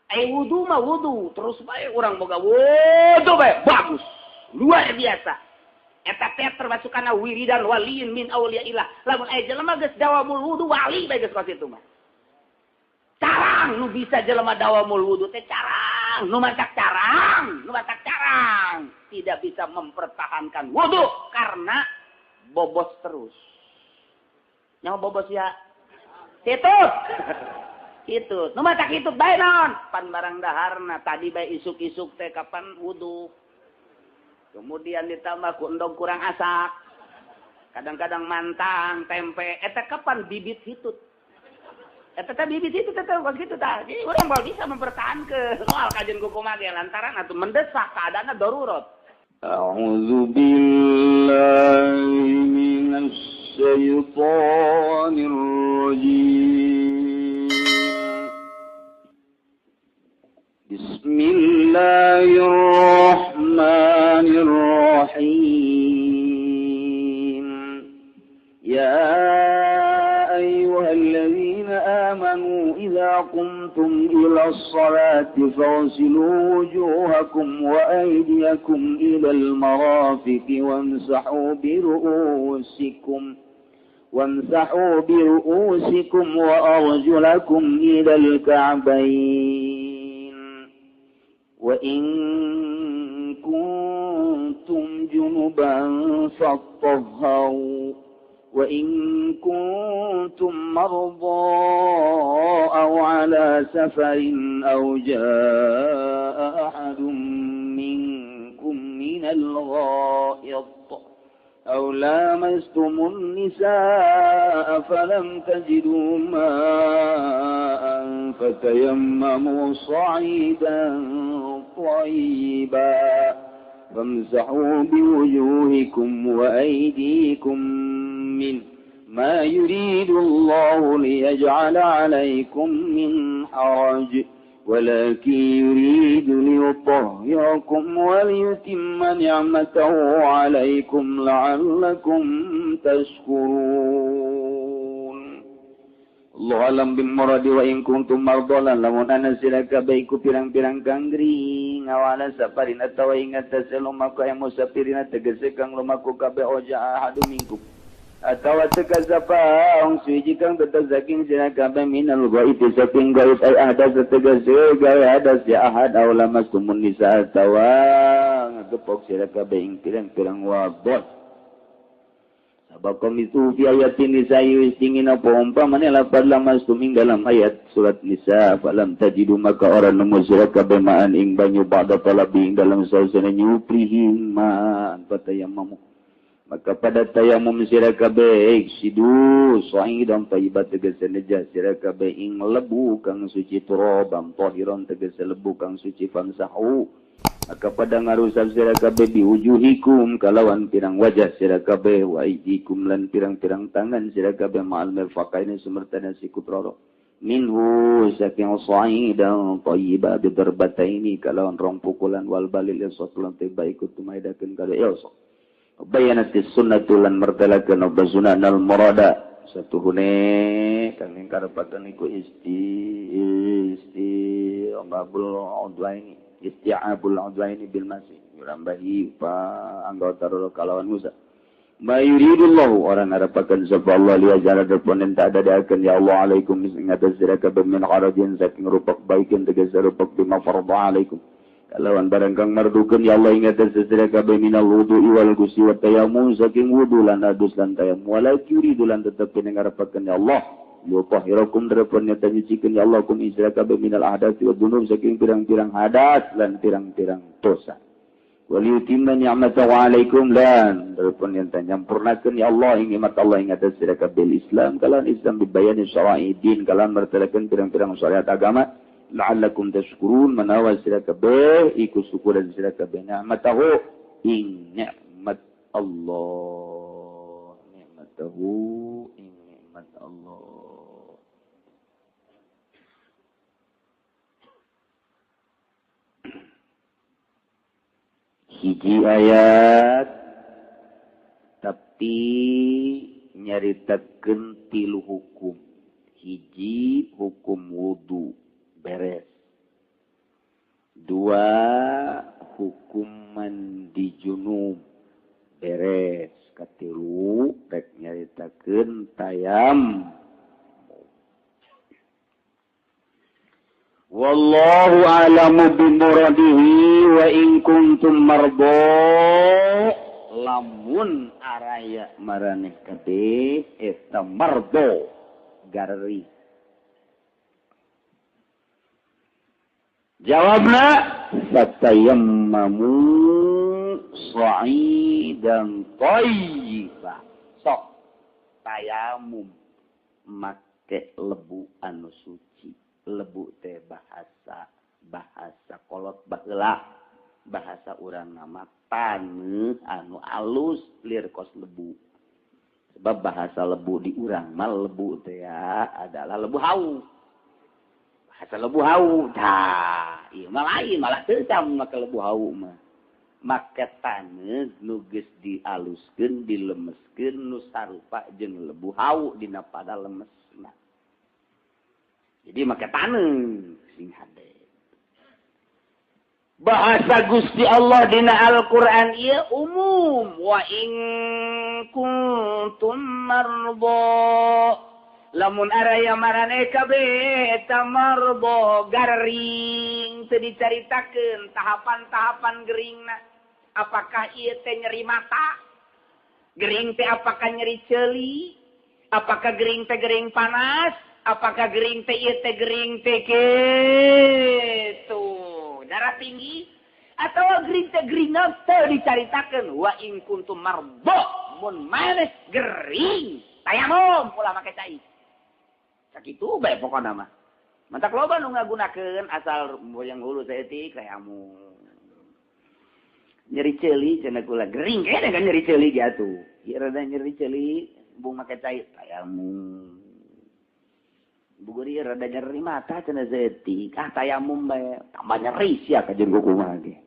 Ai wudu mah wudu terus bae urang boga wudu bae bagus luar biasa. Eta teh termasuk kana wiridan waliin min auliyaillah. Lamun aya jelema geus dawamul wudu wali bae geus kos kitu mah. Carang nu bisa jelema dawamul wudu teh carang, nu matak carang, nu matak carang tidak bisa mempertahankan wudu karena bobos terus. Nyawa bobos ya. Hitut. Hitut. Nu matak hitut bae naon? Pan barang daharna tadi bae isuk-isuk teh kapan wudu. Kemudian ditambah ku endog kurang asak. Kadang-kadang mantang, tempe, eta kapan bibit hitut. Eta teh bibit hitut eta kos kitu tah. Jadi urang moal bisa mempertahankeun moal kajian ku kumaha ge lantaran atuh mendesak keadaanna darurat. A'udzu billahi minasy syaithanir rajim. Bismillahirrahmanirrahim. Ya ayyuhalladzina amanu idza qumtum ila sholati faghsilu wujuhakum wa aydiyakum ilal marafiqi wamsahu biru'usikum wa arjulakum ilal ka'bayn. Wa in kuntum junuban fattahharu wa in kuntum marda aw ala safarin aw jaa ahadun minkum minal gha'it aw lamastumun nisaa falam tajidu ma'an fatayammamu sa'idan طيبا فامسحوا بوجوهكم وأيديكم منه ما يريد الله ليجعل عليكم من حرج ولكن يريد ليطهركم وليتم نعمته عليكم لعلكم تشكرون. Allah alam bil muradi wa in kuntum mardalan lamun ana sira kabeh iku pirang-pirang kang gering awala safarin atawa ing atase lumaku aya musafirin tegese kang lumaku kabeh oja ahadu minkum atawa teka sapa wong suci kang tetep saking sira kabeh minal ghaib saking ghaib ay ahdas tegese gawe hadas ya ahad aw lamastumun nisa atawa ngagepok sira kabeh ing pirang-pirang wadon. Bakom itu fi ayatin nisa dingin apa umpamane lapad lamastum ing dalam ayat surat nisa falam tajidu maka orang nemu sira kabeh maan ing banyu ba'da talabi ing dalam sausana nyuprihi ma'an fatayammamu maka pada tayamum sira kabeh sidu sa'idan thayyibat tegese nejah sira kabeh ing lebu kang suci turabam tahiran tegese lebu kang suci famsahu maka pada ngarusap sira kabeh biwujuhikum kalawan pirang wajah sira kabeh wa aidikum lan pirang-pirang tangan sira kabeh ma'al mirfaqaini sumertana sikut roro minhu saking sa'idan thayyiba bidarbataini kalawan rong pukulan wal balil yasok lan tiba ikut tumaidakeun kada yasok bayanatis sunnatu lan martalakeun apa sunanal murada satuhune kang ing karepaken iku isti ngabul udwaini isti'abul udwaini bil masih nyurambahi pa anggota roro kalawan Musa ma yuridullahu orang ngarepaken sapa Allah liya jala deponen tak ada diakeun ya Allah alaikum ing atas sira kabeh min harajin saking rupak baikin tegese rupak bima farada alaikum kalawan barang kang mardukeun ya Allah ing atas sira kabeh minal wudu'i wal ghusli wat tayammum saking wudu lan adus lan tayammum wala yuridu lan tetep ngarepaken ya Allah yutahhirakum darapun nyata nyucikeun ya Allah kum isra kabeh minal ahdats'i wa dzunub saking pirang-pirang hadas lan pirang-pirang dosa wal yutimma ni'matahu alaikum lan darapun nyata nyampurnakeun ya Allah ing nikmat Allah ing atas sira kabeh Islam kalawan Islam bibayani syara'idin kalawan martelakeun pirang-pirang syariat agama la'allakum tashkurun manawa sira kabeh iku syukuran sira kabeh ni'matahu ing nikmat Allah nikmatahu ing nikmat Allah. Hiji ayat tapi nyaritakeun tilu hukum. Hiji hukum wudu beres. Dua hukum mandi junub beres, katilu rek nyaritakeun tayam. Wallahu a'lamu bimuradihi wa in kuntum mardo. Lamun araya maraneh kabeh eta mardo garri. Jawabna fatayammamu sha'idan thayyiba. Sok tayamum make lebu anu suci. Lebu teh bahasa kolot baheula, bahasa urang nama taneuh anu alus lir kos lebu. Sebab bahasa lebu di urang mah lebu teh ya adalah lebu hau. Bahasa lebu hau tah ieu mah lain, malah teu sam make lebu hau mah. Make taneuh nu geus dialuskeun, dilemeskeun nu sarupa jeung lebu hau dina pada lemesna. Jadi make taneuh sing hade. Bahasa Gusti Allah dina Al-Qur'an ieu umum, wa in kuntum mardo. Lamun araya maraneh kabeh eta mardo garing teu dicaritakeun tahapan-tahapan geringna. Apakah ieu teh nyeri mata? Gering teh apakah nyeri ceuli? Apakah gering teh gering panas? Apakah gering teh ieu teh gering teh kitu darah tinggi atau gering teh gering teu dicaritakeun. Wa in kuntum mardo, mun maneh gering tayamum ulah make cai. Sakitu bae pokona mah. Mantak loba nu ngagunakeun asal boyang hulu saeutik tayamum. Nyeri ceuli cenah kula gering kene kan nyeri ceuli ge atuh. Ieu rada nyeri ceuli bung make cai tayamum. Buguri rada nyeri mata cenah saeutik, ah tayamum bae tambah nyeri sia ka jeung kumaha ge.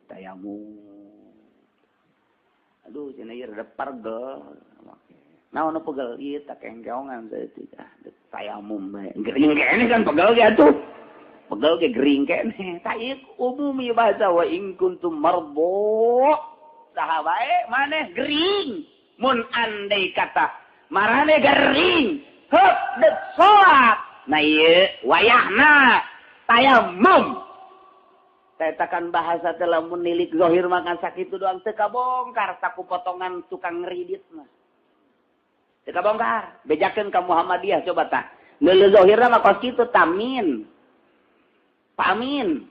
Tayamum. Aduh cenah ieu rada pargel. Naon nu pegel ieu tah kengkeongan saeutik, ah tayamum bae. Gering keneh kan pegel ge atuh. Pegel ge gering keneh. Tah ieu umum ieu bahasa wa in kuntum mardo. Saha bae maneh gering. Mun andai kata marane gering, heup deuk salat. Nah ieu wayahna tayamum. Tetakan bahasa teh lamun nilik zahir makan sakitu doang teu kabongkar saku potongan tukang ngridit mah. Teu kabongkar, bejakeun ka Muhammadiyah coba tah. Leuleuh zahirna mah kos kitu tamin. Pamin.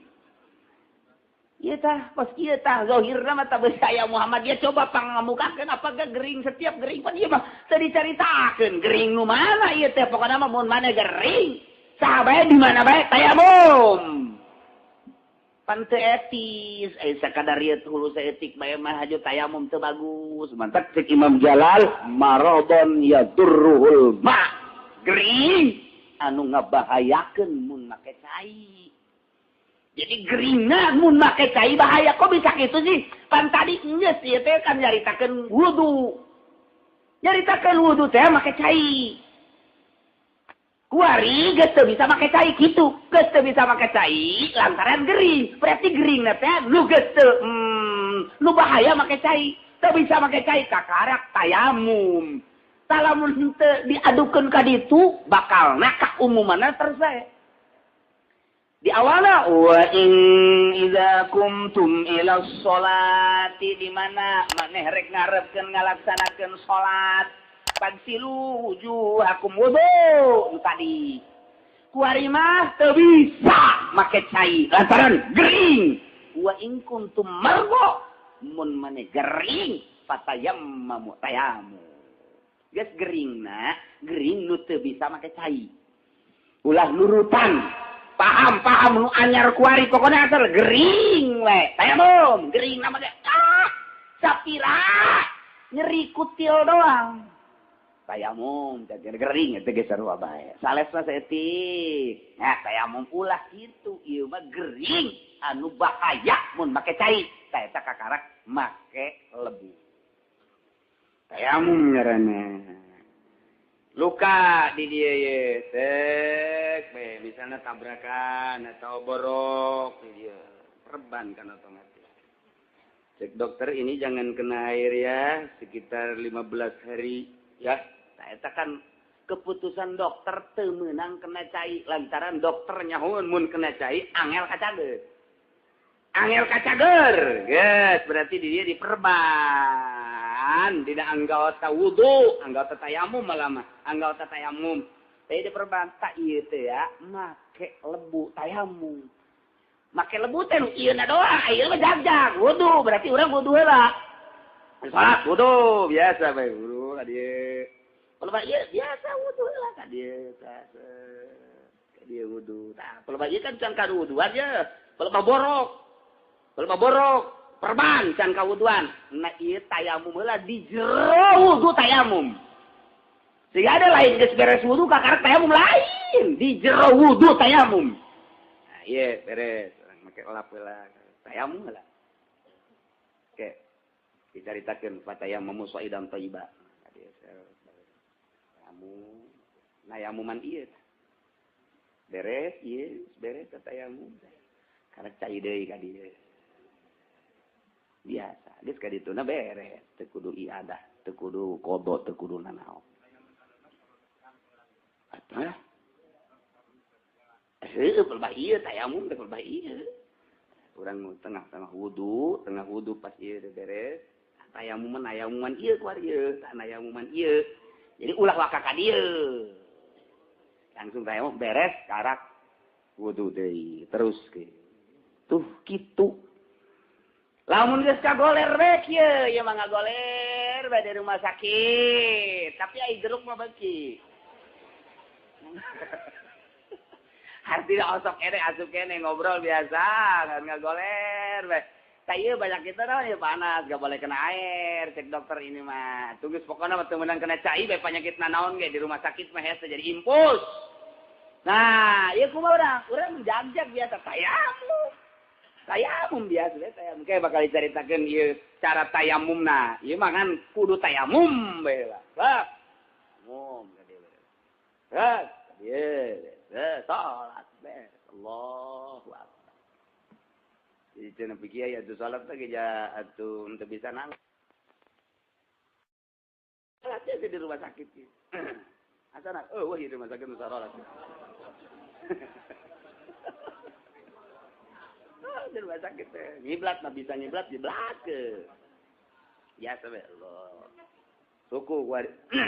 Ieu tah kos kieu tah zahirna mah tah beus aya Muhammadiyah coba pangamukakeun apakah gering setiap gering pan ieu mah teu dicaritakeun gering nu mana ieu teh pokona mah mun maneh gering saha bae di mana bae tayamum. Pan teu etis sakadar ieu hulu saeutik bae mah hajo tayamum teu bagus. Mantak cek Imam Jalal maradon yadurruhul ma. Gering anu ngabahayakeun mun make cai. Jadi geringna mun make cai bahaya kok bisa kitu sih? Pan tadi geus ieu teh kan nyaritakeun wudu. Nyaritakeun wudu teh make cai. Kuari geus teu bisa make cai kitu. Geus teu bisa make cai lantaran gering. Berarti geringna teh nu geus teu nu bahaya make cai. Teu bisa make cai kakarak tayamum. Tah lamun henteu diadukeun ka ditu bakalna ka umumanna tersae. Di awalna wa in idza kumtum ila sholati, di mana maneh rek ngarepkeun ngalaksanakeun salat fagsilu wujuhakum wudu tadi. Kuari mah teu bisa make cai lantaran gering. Wa in kuntum margo, mun maneh gering fatayammamu tayamu. Geus geringna, gering nu teu bisa make cai. Ulah nurutan. Paham-paham nu anyar kuari pokona asal gering we. Tayamum, gering nama ge ah sapira nyeri kutil doang. Tayamum gering eta ge sarua bae. Salesna saeutik. Nah, tayamum ulah kitu ieu mah gering anu bahaya mun make cai. Tah eta kakarak make lebu. Tayamum ngaranna. Luka di dia ye, sek, be, misalnya tabrakan atau borok di dia. Perban kan otomatis. Cek dokter ini jangan kena air ya, sekitar 15 hari ya. Nah, eta kan keputusan dokter teu meunang kena cai lantaran dokter nyahoeun mun kena cai angel kacager. Angel kacager. Geus, berarti dia diperban. Dina anggota wudu, anggota tayamum malah mah, anggota tayamum. Tapi diperban tak ieu teh ya, make lebu tayamum. Make lebu teh nu ieu na doang, ieu mah jagjag wudu, berarti urang wudu heula. Salat wudu biasa bae wudu ka dieu. Kalau ieu biasa wudu heula ka dieu ka dieu wudu. Tah, kalau ieu kan can ka wuduan ye, kalau borok. Kalau borok perban can ka wuduan. Nah ieu tayamum heula di jero wudu tayamum. Sehingga ada lain geus beres wudu kakarek tayamum lain di jero wudu tayamum. Nah ieu beres urang make lap heula tayamum heula. Oke. Dicaritakeun fatayammamu sha'idan thayyiba. Tayamum. Nah yamuman ieu. Beres ieu, beres tayamum. Karek cai deui ka dieu. Biasa, geus ka dituna beres, teu kudu iadah, teu kudu qada, teu kudu nanaon. Atuh. Heueuh pelbah ieu tayamum teh pelbah ieu. Urang tengah-tengah wudu, tengah wudu pas ieu beres, tayamuman ayamuman ieu keluar ieu, tah ayamuman ieu. Jadi ulah waka ka dieu. Langsung tayamum beres karak wudu deui terus ke. Tuh kitu. Lamun geus kagoler we kieu, ieu mah ngagoler bae di rumah sakit, tapi ai jeruk mah beuki. Artinya osok kene asup kene ngobrol biasa, ngagoler we. Tah ieu banyak kita naon ieu panas, gak boleh kena air, cek dokter ini mah. Tunggu pokona mah teu meunang kena cai bae penyakit nanaon ge di rumah sakit mah hese jadi impus. Nah, ieu kumaha urang? Urang jagjag biasa tayamum. Tayamum biasa we tayamum. Kayak bakal dicaritakeun ieu cara tayamumna. Ieu mah kan kudu tayamum bae lah. Bab. Mum ka dieu. Heh, dieu. Heh, salat beres. Allahu akbar. Jadi cenah pikir aya atuh salat teh geja atuh teu bisa nang. Salat teh di rumah sakit ieu. Asana eueuh di rumah sakit nu salat. Di rumah sakit teh ngiblat mah bisa ngiblat ngiblat ke. Biasa we Allah. Suku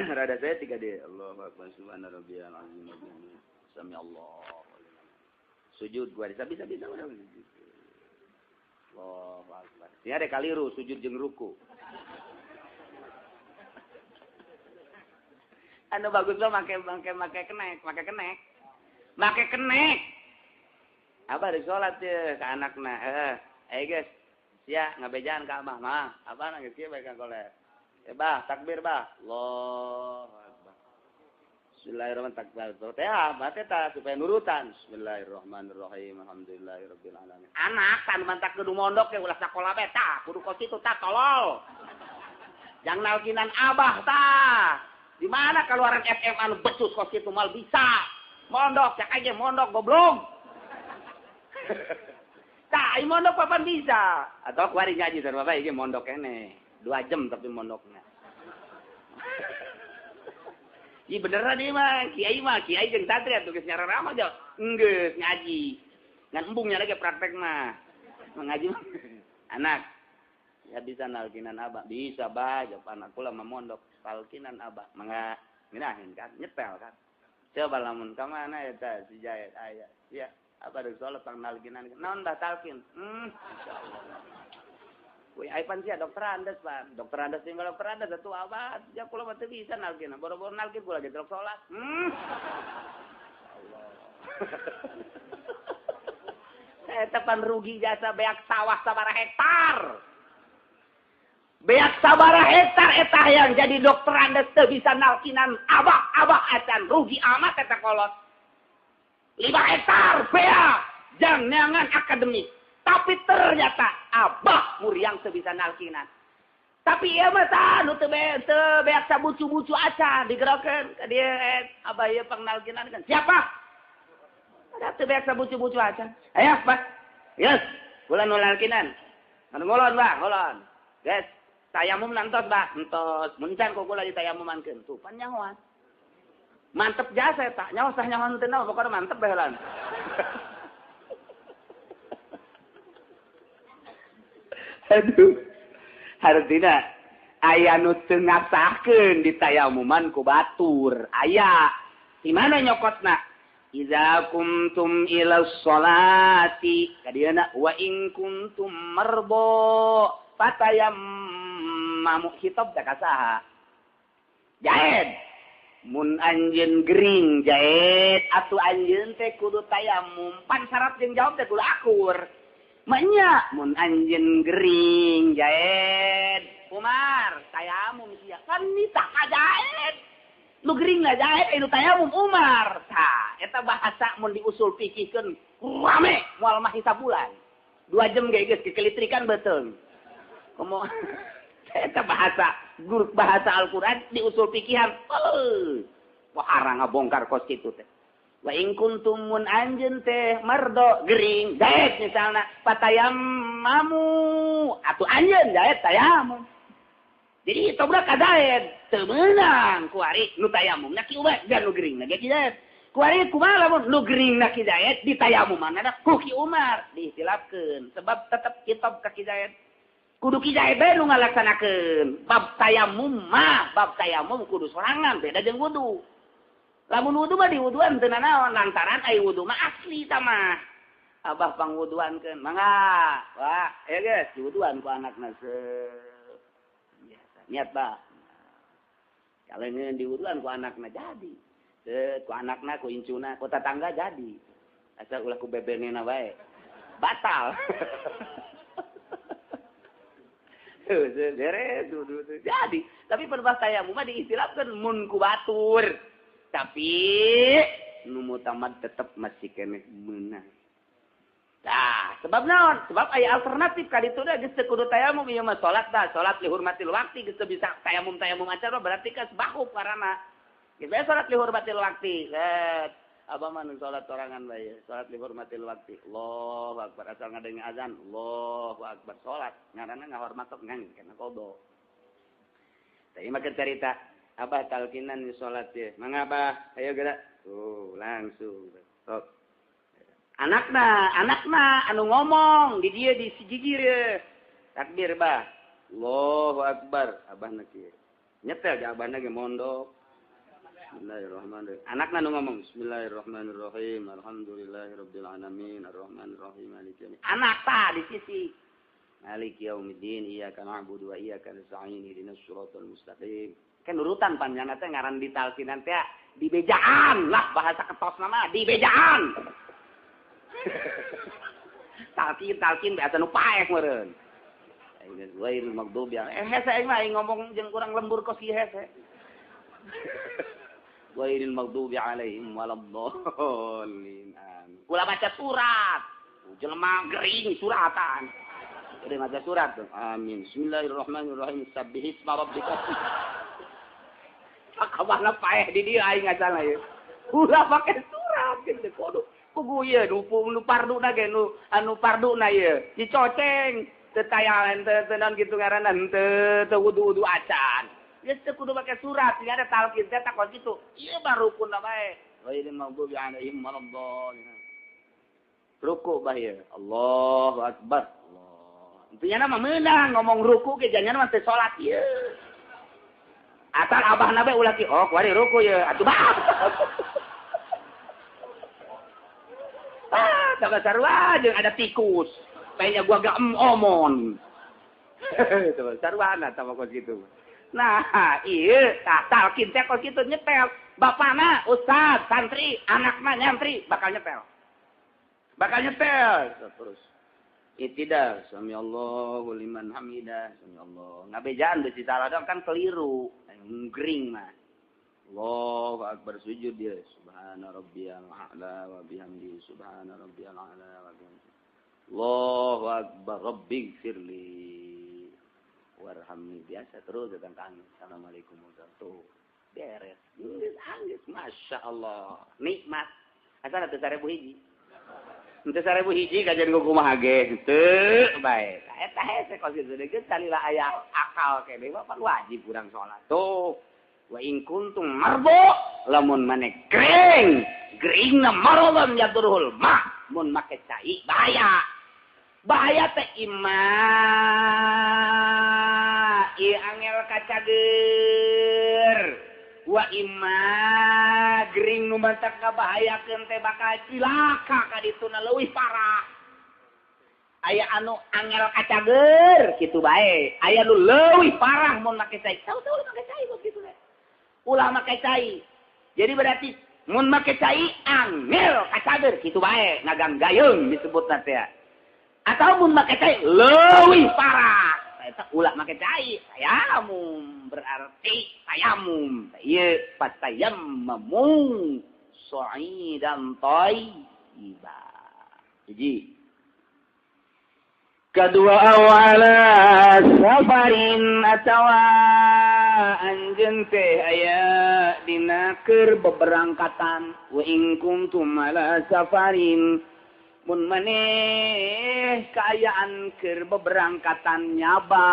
rada saya tiga D. Allahu akbar subhana rabbiyal azim. Sami Allah. Sujud gua bisa bisa udah. Allahu akbar. Ini ada kaliru sujud jeung ruku. Anu bagus mah make make kenek, make kenek. Make kenek. Abah di sholat ya ke anakna. Guys, sia ngabejaan ka abah mah. Abah nangis kieu bae ka goler. Bah, takbir bah. Allahu akbar. Bismillahirrahmanirrahim. Takbir. Teh abah teh tah supaya nurutan. Bismillahirrahmanirrahim. Alhamdulillahirabbil alamin. Anak kan mantak kudu mondok ya ulah sakola bae tah, kudu kos kitu tah tolol. Jang nalkinan abah tah. Di mana keluaran FM anu becus kos kitu mal bisa. Mondok cak aja mondok goblok. Tah, ieu mondok papan bisa. Atau kuari ngaji sarua bae ieu mondok keneh. 2 jam tapi mondoknya. Ih beneran ieu mah, kiai jeung santri atuh geus nyararama aja. Enggeus ngaji. Ngan embungnya lagi praktek mah. Ngaji mah. Anak, ya bisa nalkinan abah. Bisa bah, jawab anak kula mah mondok talkinan abah. Mangga ngeunaheun kan, nyetel kan. Coba lamun ka mana eta si Jayat aya. Ya, apa deuk salat tang nalkinan. Naon bah talkin? Insyaallah. Wih, ai pan sia dokter Andes, Pak. Dokter Andes tinggal dokter Andes atuh abah. Ya kula mah teu bisa nalkin. Boro-boro nalkin kula ge terus salat. Allah. Eta pan rugi jasa beak sawah sabaraha hektar. Beak sabaraha hektar eta yang jadi dokter Andes teu bisa nalkinan abah-abah acan rugi amat eta kolot. 5 hektar beak jang neangan akademik. Tapi ternyata abah muriang teu bisa nalkinan. Tapi ieu mah tah nu teu beak sabucu-bucu acan digerokeun ka dieu abah ieu pangnalkinan kan. Siapa? Ada teu beak sabucu-bucu acan. Ayo, Pak. Yes. Kula nu lalkinan. Anu ngolon bah, ngolon. Guys, tayamum nantos bah, entos. Mun can ku kula ditayamumankeun. Tuh pan nyahoan. Mantep jasa eta, nyaho sah nyaho teu naon pokona mantep bae heulaan. Aduh. Hartina aya nu teu ngasahkeun ditayamuman ku batur. Aya. Di mana nyokotna? Iza kumtum ila sholati kadiana wa in kuntum marbo fatayammamu khitab teh kasaha. Jaed. Mun anjeun gering jaed atuh anjeun teh kudu tayamum. Pan syarat jeung jawab teh kudu akur. Maknya mun anjeun gering jaed Umar tayamum sia kan nitah ka jaed nu gering lah jaed nu tayamum Umar tah eta bahasa mun diusul pikirkeun rame moal mah sabulan 2 jam ge geus kekelitrikan beuteung komo eta bahasa guru bahasa Al-Qur'an diusul pikihan wah arang ngabongkar kos kitu teh. Wa in kuntum mun anjeun teh mardo gering daet misalna patayammamu atuh anjeun daet tayamum. Jadi tobra ka daet teu meunang kuari nu tayamumna ki Umar dan nu geringna ge ki daet. Kuari kumaha lamun nu geringna ki daet ditayamumanna ku ki Umar diistilahkeun sebab tetep kitab ka ki daet. Kudu ki daet bae nu ngalaksanakeun. Bab tayamum mah bab tayamum kudu sorangan beda jeung wudu. Lamun wudu mah diwuduan teu nanaon lantaran ai wudu mah asli ta mah. Abah pangwuduankeun mangga. Wah, aya geus diwuduan ku anakna biasa. Niat bah. Kaleungeun diwuduan ku anakna jadi. Teu ku anakna ku incuna ku tatangga jadi. Asal ulah ku bebenena bae. Batal. Tuh beres wudu jadi. Tapi perbah tayamum mah diistilahkeun mun ku batur. Tapi nu mutamad tetep masih keneh meunang. Tah, sebab naon? Sebab aya alternatif ka ditu da geus teu kudu tayamum ieu mah salat dah, salat li hurmatil waqti geus teu bisa tayamum-tayamum acara berarti ka bahup karana. Geus bae salat li hurmatil waqti. Let, abah mah nu salat sorangan bae, salat li hurmatil waqti. Allahu akbar asal ngadenge azan, Allahu akbar salat. Ngaranna ngahormat tok ngan kana qada. Tah ieu mah carita abah talkinan di sholat ya. Mangga abah, ayo gerak. Tuh, langsung. Sok. Anakna anu ngomong di dia di si gigir ya. Takbir bah. Allahu akbar. Abahna kieu. Nyetel ja abahna ge mondok. Bismillahirrahmanirrahim. Anakna nu ngomong bismillahirrahmanirrahim. Alhamdulillahirabbil alamin arrahmanirrahim maliki yaumiddin. Anak ta di sisi. Maliki yaumiddin iyyaka na'budu wa iyyaka nasta'in ihdinas siratal mustaqim. Kan urutan panjangna teh ngaran ditalkinan teh dibejaan lah bahasa ketosna mah dibejaan. Talkin biasa nu paeh meureun. Aing ghairil maghdubi hese aing mah ngomong jeung urang lembur kos ieu hese. Ghairil maghdubi alaihim waladdallin. Amin. Ulah baca surat. Jelema gering suratan. Udah maca surat tuh. Amin. Bismillahirrahmanirrahim. Sabbihisma rabbika. Kabana paeh di dieu aing ngasalah ieu. Ulah pake surat gitu kudu. Kugu ieu nu parduna ge nu anu parduna ieu. Dicoceng teu tayangan teu naon kitu ngaranna teu wudu-wudu acan. Geus teu kudu pake surat, nya ada talqin teh takon kitu. Ieu mah rukunna bae. Ghairil maghdubi alaihim waladdallin. Ruku bah ieu. Allahu akbar. Allah. Intinya mah meunang ngomong ruku ge janyana mah teu salat ieu. Asal abah nabe ulah ki oh kuari ruku ye atuh bah. Ah, tambah sarua jeung ada tikus. Kayaknya gua gak omon. Tambah sarua tambah kos kitu. Nah, ieu tah talqin teh kos kitu nyetel. Bapana ustad, santri, anakna nyantri bakal nyetel. Bakal nyetel terus. Itidal, sami Allahu liman hamidah, sami Allah. Ngabejaan besi salah dong kan keliru. Gering mah. Allahu akbar sujud dia. Subhana rabbiyal a'la wa bihamdi subhana rabbiyal a'la wa bihamdi. Allahu akbar rabbighfirli warhamni. Biasa terus datang ke angin. Assalamualaikum warahmatullahi wabarakatuh. Beres. Geus anggeus, masya Allah. Nikmat. Asal atuh 1000 hiji. Henteu 1000 hiji kajian ku kumaha ge henteu bae. Eta hese kos kitu deui salila aya akal keneh mah pan wajib urang salat. Tuh wa in kuntum marbo lamun maneh gering geringna marodon yadurul ma mun make cai bahaya. Bahaya teh ima ieu angel kacager. Wa imma gering nu mantak kabahayakeun teh bakal cilaka ka dituna leuwih parah. Aya anu angel kacager kitu bae, aya nu leuwih parah mun make cai. Tahu-tahu make cai kok kitu teh. Ulah make cai. Jadi berarti mun make cai angel kacager kitu bae, ngaganggayung disebutna teh. Atau mun make cai leuwih parah. Eta ulah make cai, tayamum berarti tayamum. Ieu fatayammamu sha'idan thayyiba. Hiji. Kedua awala safarin atawa anjeun teh aya dina keur beberangkatan wa in kuntum ala safarin mun maneh kaayaan keur beberangkatan nyaba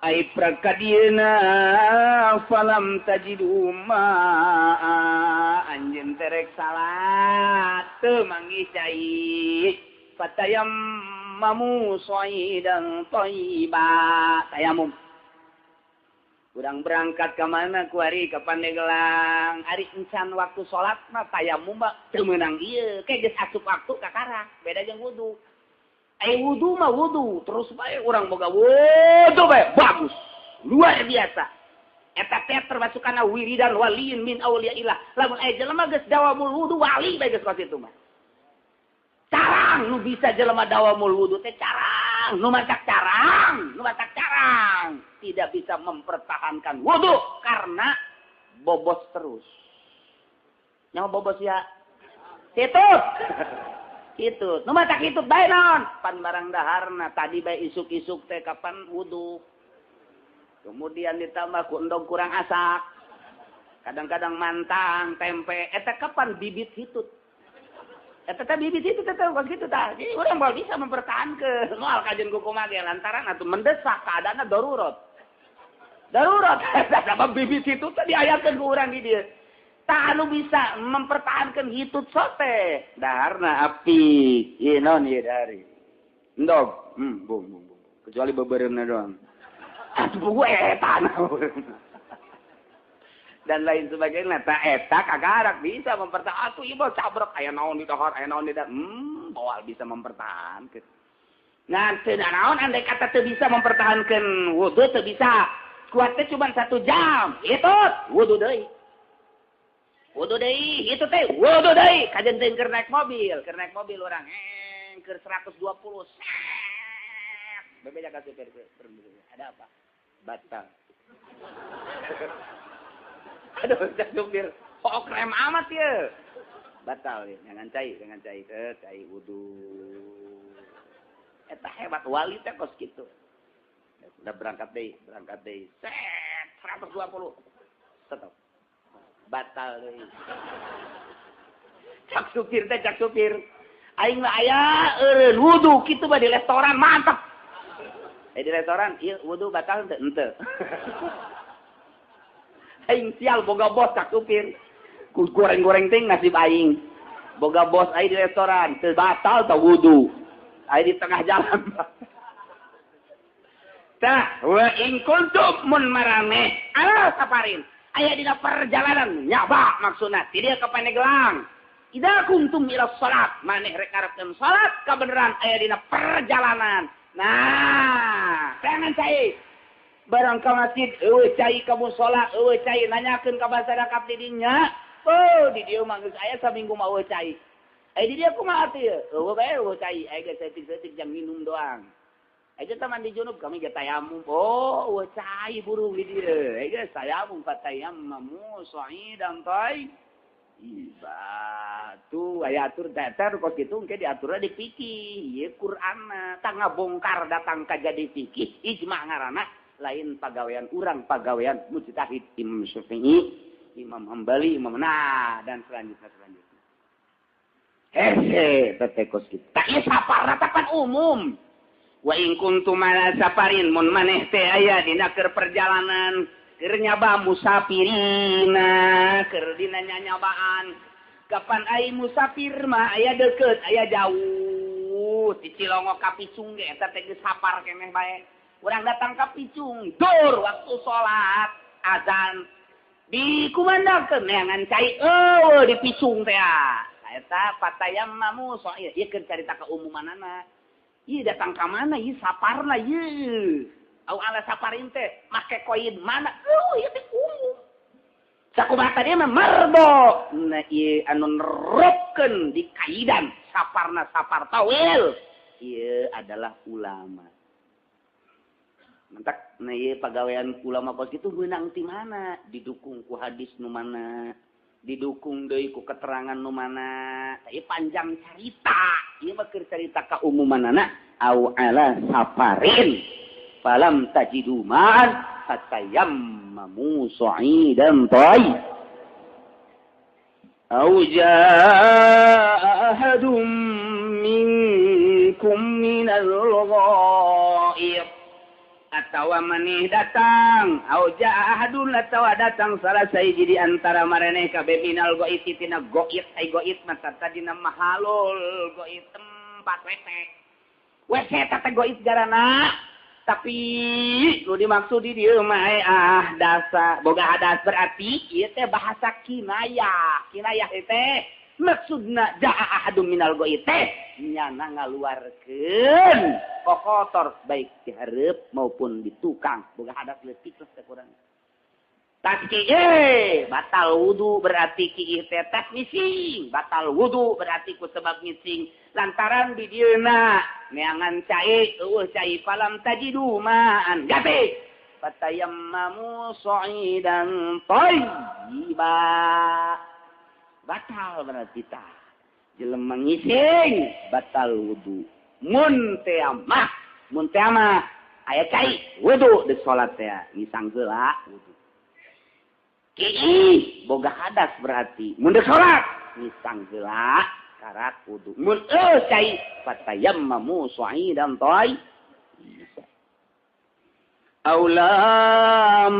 ai prakadieuna falam tajidu ma anjeun terek salat teu manggih cai fatayammamu sha'idan thayyiba tayamum. Urang berangkat ke mana kuari ke Pandeglang ari encan waktu salat mah tayamum mah teu meunang ieu ke geus asup waktu kakara beda jeung wudu. Ai wudu mah wudu terus bae urang boga wudu bae bagus luar biasa. Eta teh termasuk kana wiridan waliin min auliyaillah. Lamun aya jelema geus dawamul wudu wali bae geus kos itu mah. Carang nu bisa jelema dawamul wudu teh carang nu matak carang nu matak carang tidak bisa mempertahankan wudu karena bobos terus. Nyawa bobos ya? Hitut. Hitut. Nu matak hitut bae naon? Pan barang daharna tadi bae isuk-isuk teh kapan wudu. Kemudian ditambah ku endog kurang asak. Kadang-kadang mantang, tempe, eta kapan bibit hitut. Eta teh bibit itu teh kos kitu tah. Jadi urang moal bisa mempertahankeun moal kajeun ku kumaha ge lantaran atuh mendesak keadaanna darurat. Darurat sabab bibit itu teh diayakeun ku urang di dieu. Tah anu bisa mempertahankeun hitut sote daharna api. Ieu naon ieu dari? Endog. Bung bung bung. Kecuali beubeureumpna doang. Atuh buku eta dan lain sebagainya. Tak eta kagarak bisa mempertahankan. Atuh ieu mah cabrek aya naon di dahar, aya naon di dahar. Moal bisa mempertahankan. Ngan teu naon andai kata teu bisa mempertahankan wudu teu bisa. Kuatnya cuma 1 jam. Hitut wudu deui. Wudu deui, hitut teh wudu deui. Kajen teh keur naik mobil urang keur 120. Set. Bebeja ka supir, ada apa? Batal. Aduh, supir, kok krem amat ya. Batal ya, jangan cai, cai wudu. Eta hebat wali teh kos kitu. Udah berangkat deui. Set 120. Stop. Batal deui. Cak supir teh, cak supir. Aing mah aya eureun wudu kitu mah di restoran mantap. Di restoran ieu wudu batal teu henteu. Aing sial boga bos cak supir. Ku goreng-goreng ting nasib aing. Boga bos aing di restoran teu batal teu wudu. Aing di tengah jalan. Tah wa in kuntum mun maraneh ala safarin. Aya dina perjalanan nyaba maksudna ti dieu ka Pandeglang. Idza kuntum ila salat maneh rek karepkeun salat kabeneran aya dina perjalanan. Nah, jangan cai. Barang ka masjid eueuh cai ka musala eueuh cai nanyakeun ka masyarakat di dinya. Oh, di dieu mah geus aya saminggu mah eueuh cai. Aya di dieu kumaha atuh ieu? Eueuh bae eueuh cai, aya geus saeutik-saeutik jang minum doang. Aya teh mandi junub kami ge tayamum. Oh, eueuh cai burung di dieu. Aya geus tayamum fatayammamu sha'idan tayyiba. Tuh aya atur datar kos kitu engke diaturna di fikih. Ieu Qur'anna tah ngabongkar datang ka jadi fikih ijma ngaranna lain pagawean urang pagawean mujtahid Imam Syafi'i, Imam Hambali, Imam nah dan selanjutnya. Hese teh kos kitu. Tah ieu saparna teh umum. Wa in kuntum ala safarin mun maneh teh aya dina keur perjalanan keur nyaba musafirina keur dina nyanyabaan. Kapan ai musafir mah aya deukeut aya jauh ti Cilongok ka Picung ge eta teh geus sapar keneh bae. Urang datang ka Picung dur waktu salat azan dikumandangkeun neangan cai eueuh di Picung teh. Eta fatayammamu soal ieu keur carita keumumanana. Ieu datang ka mana ieu saparna ieu. Au ala saparin teh make koin mana? Eueuh ieu teh umum. Sakumaha tadi mah mardo. Nah ieu anu nerupkeun di kaidan saparna sapar tawil. Ieu adalah ulama. Mentak nah ieu pagawean ulama kos kitu meunang ti mana? Didukung ku hadis nu mana? Didukung deui ku keterangan nu mana? Ieu panjang carita. Ieu mah keur carita kaumumanana au ala safarin falam tajidu ma'an fatayammamu sa'idan thayyib au jaa ahadum minkum minal ghaib atawa maneh datang au jaa ahadun atawa datang salah sahiji di antara maraneh kabeh minal ghaib tina ghaib ai ghaib mah tadina mahalul ghaib tempat WC WC eta teh ghaib garana tapi nu dimaksud di dieu mah ah dasa boga hadas berarti ieu teh bahasa kinayah kinayah teh maksudna jaa ahadun minal ghaib teh nyana ngaluarkeun kokotor baik di hareup maupun di tukang boga hadas leutik lah teh kurang tas kieu batal wudu berarti kieu teh tas ngising batal wudu berarti ku sebab ngising lantaran di dieuna neangan cai eueuh cai falam tajidu ma'an gabe fatayammamu sa'idan thayyiba batal berarti tah jelema ngising batal wudu mun teh mah aya cai wudu di salat teh ngisang heula wudu kiih boga hadas berarti mun deuk salat ngisang heula karak wudu mun eueuh cai fatayammamu sa'idan thayyiba aw lamastumun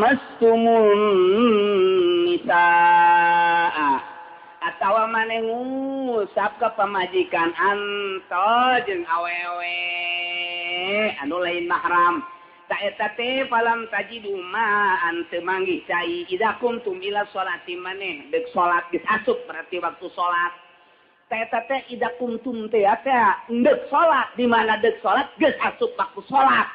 nisaa atawa maneh ngusap ka pamajikan anto jeung awewe anu lain mahram ta eta teh falam tajidu ma'an teu manggih cai idza kuntum ila sholati maneh deuk salat geus asup berarti waktu salat ta eta teh idza kuntum teh deuk salat di mana deuk salat geus asup waktu salat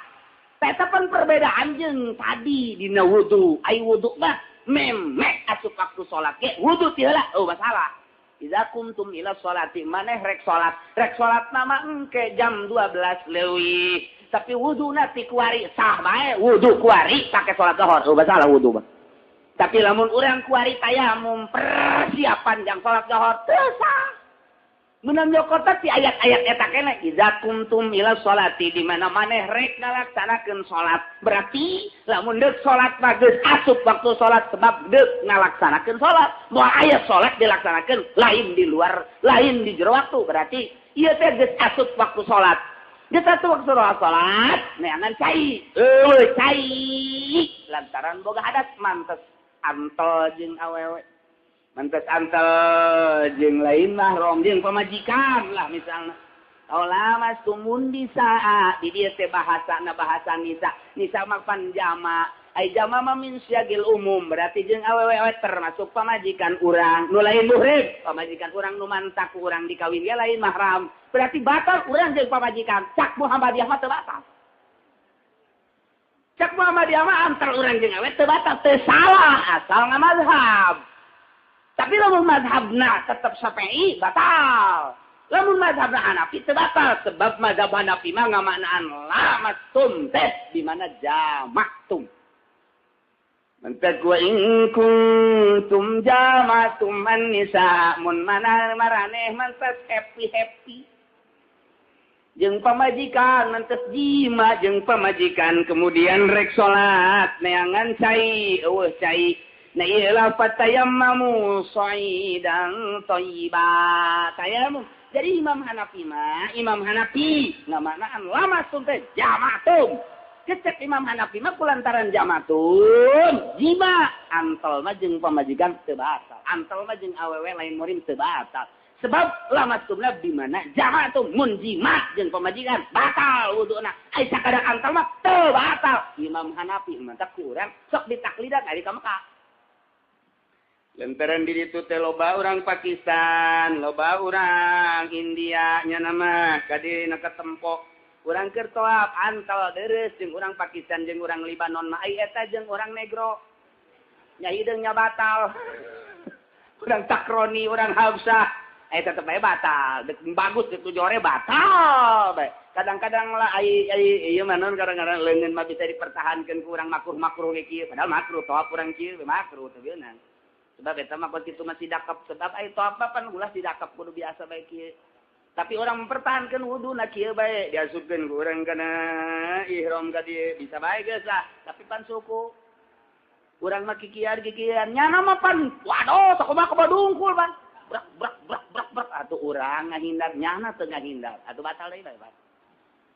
ta eta pan perbedaan jeung tadi dina wudu ai wudu mah memek asup waktu salat ge wudu ti heula oh masalah idza kuntum ila sholati maneh rek salat mah engke jam 12 leuwih tapi wuduna ti kuari sah bae wudu kuari pake salat zuhur oh masalah wudu mah tapi lamun urang kuari tayamum persiapan jang salat zuhur teu sah meunang nyokota ti ayat-ayat eta keneh idza kuntum ila sholati di mana maneh rek ngalaksanakeun salat berarti lamun deuk salat mah geus asup waktu salat sebab deuk ngalaksanakeun salat moal aya salat dilaksanakeun lain di luar lain di jero waktu berarti ieu teh geus asup waktu salat geus asup waktu salat neangan cai eueuh cai lantaran boga hadas mantes antel jeung awewe mantes antel jeung lain mahram jeung pamajikan lah misalna aula mastumun bisa di dieu teh bahasana bahasa nisa nisa mah pan jama ai jama mah min syagil umum berarti jeung awewe termasuk pamajikan urang nu lain muhrim pamajikan urang nu mantak urang dikawin ge lain mahram berarti batal urang jeung pamajikan cak Muhammadiyah mah teu batal cak Muhammadiyah mah antar urang jeung awewe teu batal teu salah asal ngamazhab. Tapi lamun mazhabna tetap Syafi'i batal. Lamun mazhabna Hanafi teu batal sebab mazhab Hanafi mah ngamaknaan lamastum teh di mana jamaktum. Mantak wa in kuntum jamatum an-nisa mun mana maraneh mantas happy-happy. Jeung pamajikan mantas jima jeung pamajikan kemudian rek salat neangan cai eueuh cai. Na ilah fatayammamu sa'idan thayyiba. Tayamum Jadi Imam Hanafi mah, Imam Hanafi ngamaknaan lamastum teh jamatum. Cecek Imam Hanafi mah kulantaran jamatum, jima antel mah jeung pamajikan teu batal. Antel mah jeung awewe lain murim teu batal. Sebab lamastumna di mana jamatum mun jima jeung pamajikan batal wuduna. Ai sakadar antel mah teu batal. Imam Hanafi mah teh kurang sok ditaklidan ari ka Mekah. Lantaran di ditu teh loba urang Pakistan, loba urang India nya nama ka dina katempo. Urang keur toap antel deres jeung urang Pakistan jeung urang Libanon mah ai eta jeung urang Negro. Nya hideung nya batal. Urang Takroni, urang Habsah, ai tetep bae batal. Dek bagus itu jore batal bae. Kadang-kadang lah ai ai ieu mah naon kadang-kadang leungeun mah bisa dipertahankeun ku urang makruh-makruh ge kieu, padahal makruh toap urang kieu makruh teu beunang. Sebab eta mah kitu masih dakep, sebab ai toap pan ulah didakep kudu biasa bae kieu. Tapi orang mempertahankan wudu na kieu bae diasupkeun ku urang kana ihram ka dieu bisa bae geus lah, tapi pan suku. Urang mah kikian-kikian nyana mah pan waduh sakumaha kabadungkul pan. Brak brak brak brak brak atuh urang ngahindar nyana teu ngahindar atuh batal deui bae.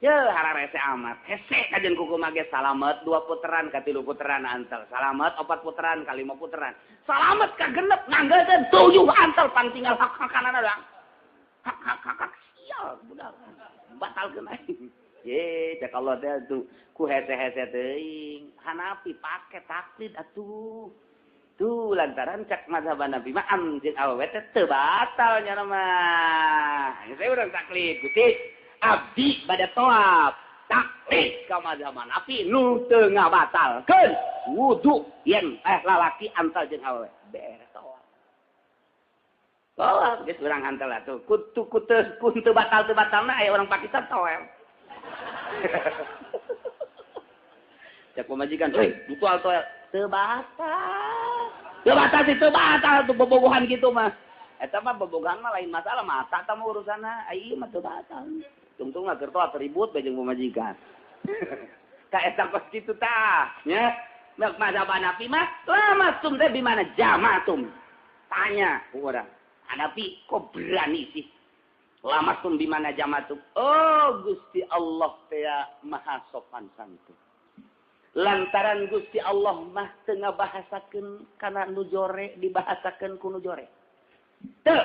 Ye hararese amat. Hese kajen kuku mage salamet 2 puteran ka 3 puteran antel. Salamet 4 puteran ka 5 puteran. Salamet ka genep nganggeulkeun 7 antel pan tinggal hak-hakanana doang. Hak hak hak hak sial budak. Batalkeun aing. Ye cek Allah teh atuh ku hese-hese teuing. Hanafi pake taklid atuh. Tuh lantaran cek mazhab Nabi mah am jeung awewe teh teu batal nya mah. Saya urang taklid Gusti. Abdi pada toab taklid ka mazhab Hanafi nu teu ngabatalkeun wudu yen lalaki antal jeung awewe beres toab. Toab geus urang antal atuh kutu kutu teu batal teu batalna aya orang Pakistan toel. Cek pamajikan euy mutual toel teu batal. Teu batal sih teu batal tuh bobogohan kitu mah. Eta mah bobogohan mah lain masalah mata ta mah urusanna ai ieu mah teu batal. Tungtung mah keur toa ribut bae jeung pamajikan. Ka eta kos kitu tah, nya. Mek mazhab Hanafi mah lamastum teh di mana jamatum. Tanya ku urang, Hanafi kok berani sih? Lamastum di mana jamatum? Oh, Gusti Allah teh maha sopan santun. Lantaran Gusti Allah mah teu ngabahasakeun kana nu jore dibahasakeun ku nu jore. Teu.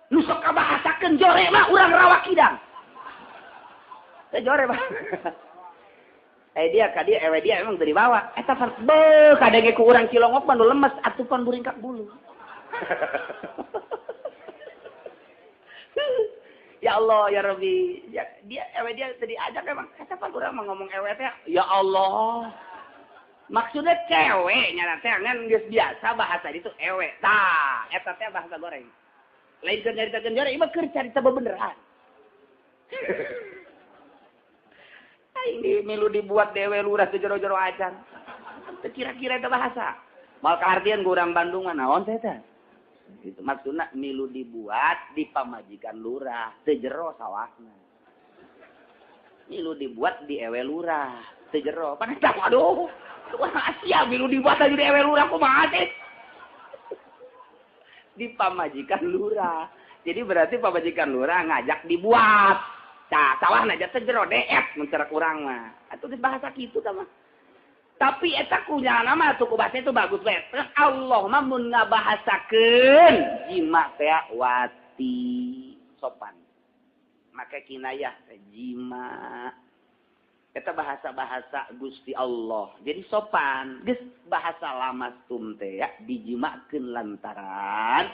Nu sok kabahasakeun jore mah urang rawa kidang. Teu jore mah. Dia ka dia ewe dia emang teu dibawa. Eta beuh kadenge ku urang Cilongok mah nu lemes atuh pan buringkak bulu. Ya Allah ya Rabbi. Ya, dia ewe dia teu diajak emang. Eta pan urang mah ngomong ewe teh ya Allah. Maksudnya cewek nya teh ngan geus biasa bahasa ditu ewe. Tah, eta teh bahasa goreng. Lain keur nyaritakeun jore, ieu mah keur carita bebeneran. Aing di milu dibuat dewe lurah teu jero-jero acan. Teu kira-kira eta bahasa. Mal kaartian ku urang Bandung mah naon teh teh. Itu maksudna milu dibuat di pamajikan lurah, teu jero sawahna. Milu dibuat di ewe lurah, teu jero. Pan eta waduh. Wah, Asia milu dibuat aja di ewe lurah kumaha teh? Di pamajikan lurah. Jadi berarti pamajikan lurah ngajak dibuat. Tah, sawahna aja teu jero deet mun cara urang mah. Atuh geus bahasa kitu tah mah. Tapi eta kunyana mah tuh ku bahasa itu bagus bae. Allah mah mun ngabahasakeun jima teh wati sopan. Make kinayah teh jima. Eta bahasa-bahasa Gusti Allah. Jadi sopan. Geus bahasa lamastum teh ya dijimakeun lantaran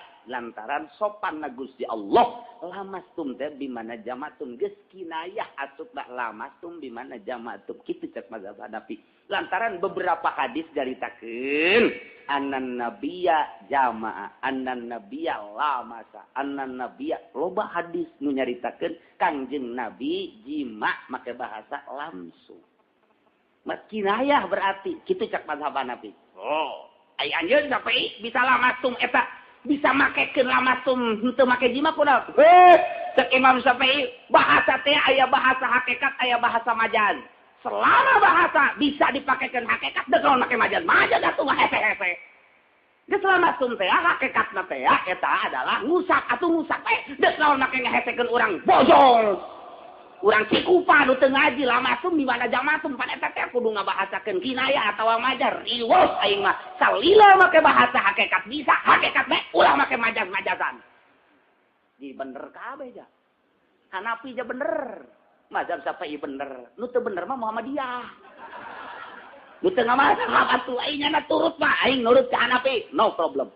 sopan na Gusti Allah. Lamastum teh bimana jamatum geus kinayah asup bah lamastum bimana jamatum. Kitu cek mazhab Hanafi. Lantaran beberapa hadis caritakeun annan nabiyya jama'a, annan nabiyya lamasa, annan nabiyya loba hadis nu nyaritakeun Kangjeng Nabi jima make bahasa lamsu. Kinayah berarti kitu cek mazhab Hanafi. Oh, ai anjeun sampai bisa lamastum eta bisa makekeun lamastum henteu make jima kunaon? Cek Imam Syafi'i bahasa teh aya bahasa hakikat aya bahasa majaz. Selama bahasa bisa dipakaikan hakikat deuk naon make majaz. Majaz atuh mah hese-hese. Geus lamasum teh hakikatna teh eta adalah ngusak atuh ngusak teh geus lawan make ngehesekeun urang bojol. Urang Cikupa nu teu ngaji lamasum di mana jamatum pan eta teh kudu ngabahasakeun kinaya atawa majar. Riweuh aing mah salila make bahasa hakikat bisa, hakikat bae ulah make majaz-majazan. Di bener kabeh ja. Hanafi ja bener. Mazhab Syafi'i bener. Nu teu bener mah Muhammadiyah. Nu teu ngamazhab atuh aing nya turut mah aing nurut ka Hanafi, no problem.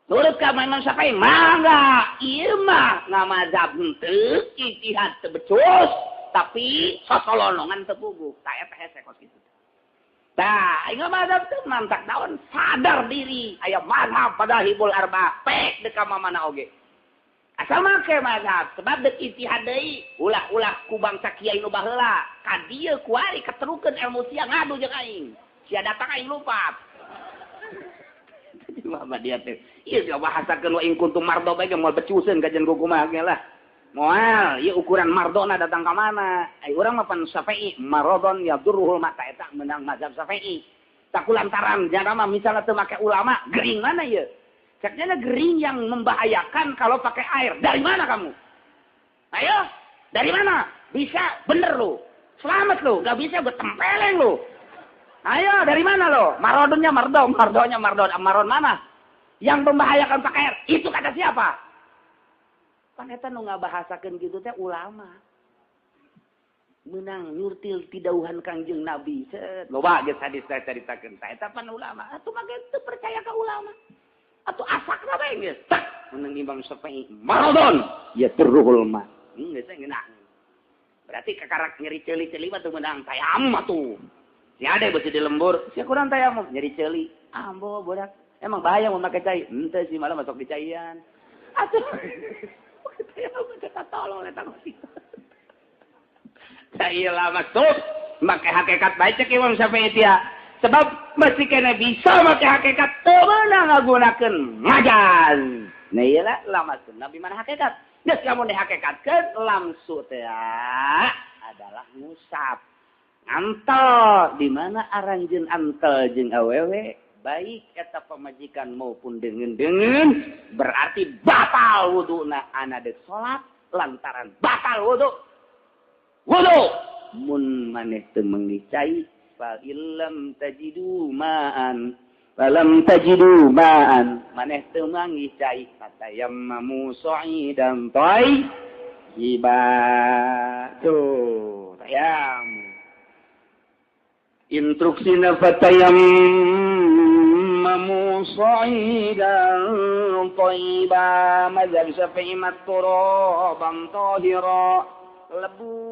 Nurut ka Imam Syafi'i mangga, ieu mah ngamazhab henteu, ijtihad teu becus, tapi sosolonongan teu puguh. Tah eta hese kos kitu. Tah, aing ngamazhab teu mantak naon sadar diri aya mazhab madahibul arba, pek deuk ka mamana oge. Asal make mazhab, sebab dek ijtihad deui, ulah-ulah ku bangsa kiai nu baheula, ka dieu kuari keterukeun ilmu sia ngadu jeung aing. Sia datang aing lupa. Jadi Muhammadiyah teh, ieu bahasakeun wa in kuntum mardo bae moal becuseun kajian ku kumaha ge lah. Moal, ieu ukuran mardona datang ka mana? Ai urang mah pan Syafi'i, maradon yadurruhul mata eta menang mazhab Syafi'i. Tak kulantaran jana mah misalna teu make ulama, gering mana ieu? Ceknya gering yang membahayakan kalau pakai air. Dari mana kamu? Ayo, dari mana? Bisa, bener lu. Selamat lu. Gak bisa, gue tempeleng lu. Ayo, dari mana lo? Marodonnya mardo, mardonya mardon. Maron mana? Yang membahayakan pakai air. Itu kata siapa? Pan eta nu ngabahasakeun kitu teh ulama. Menang nyurtil tidauhan Kangjeng Nabi. Set, loba geus hadis teh caritakeun. Tah eta pan ulama. Atuh mah teu percaya ka ulama. Atau asakna bae geus tak menang Imam Syafi'i maradon ya terruhul ma geus ngeunah berarti kakarak nyeri ceuli-ceuli mah teu meunang tayamum atuh si ade beusi di lembur sia kurang tayamum nyeri ceuli ambo bodak emang bahaya mun make cai henteu sih malah masuk di caian atuh tayamum teh tolong eta mah cai lah masuk make hakikat bae cek Imam Syafi'i tia. Sebab masih kena bisa make hakikat teu meunang ngagunakeun majaz. Nah iyalah lamaskeun nabi mana hakikat. Geus lamun dihakikatkeun lamsu teh adalah ngusap. Antel di mana aranjeun antel jeung awewe baik eta pamajikan maupun deungeun-deungeun berarti batal wuduna ana deuk salat lantaran batal wudu. Wudu mun maneh teu meungi cai fa illam tajidu ma'an falam tajidu ma'an maneh teu manggih cai fatayammamu sa'idan thayyiba tuh tayam instruksina fatayammamu sa'idan thayyiba mazhab Syafi'i turaban tahira lebu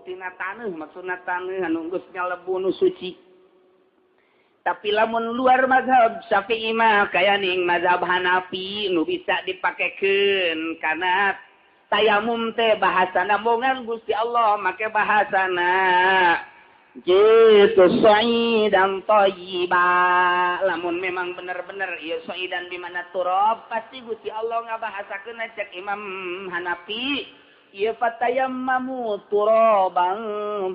tina taneuh maksudna taneuh anu geus nyalebu nu suci. Tapi lamun luar mazhab Syafi'i mah kaya ning mazhab Hanafi nu bisa dipakekeun kana tayamum teh bahasana bongan Gusti Allah make bahasana kitu sa'idan thayyiba. Lamun memang bener-bener ieu sa'idan di mana turab pasti Gusti Allah ngabahasakeun cek Imam Hanafi ieu fatayammamu turaban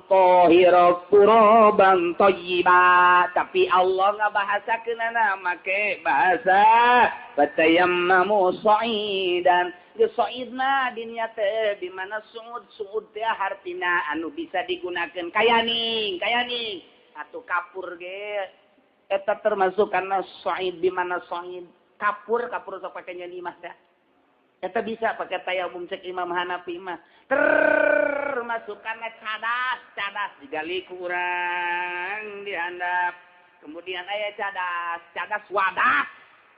tahira turaban thayyiba. Tapi Allah ngabahasakeunana make bahasa fatayammamu sa'idan. Geus sa'idna dinya teh di mana suud suud teh hartina anu bisa digunakeun kayaning kayaning atuh kapur ge eta termasuk kana sa'id di mana sa'id kapur kapur sok pake nyeun imah teh. Eta bisa pakai tayamum cek Imam Hanafi mah. Termasuk karena cadas, cadas digali kurang dihandap. Kemudian aya cadas, cadas wadas.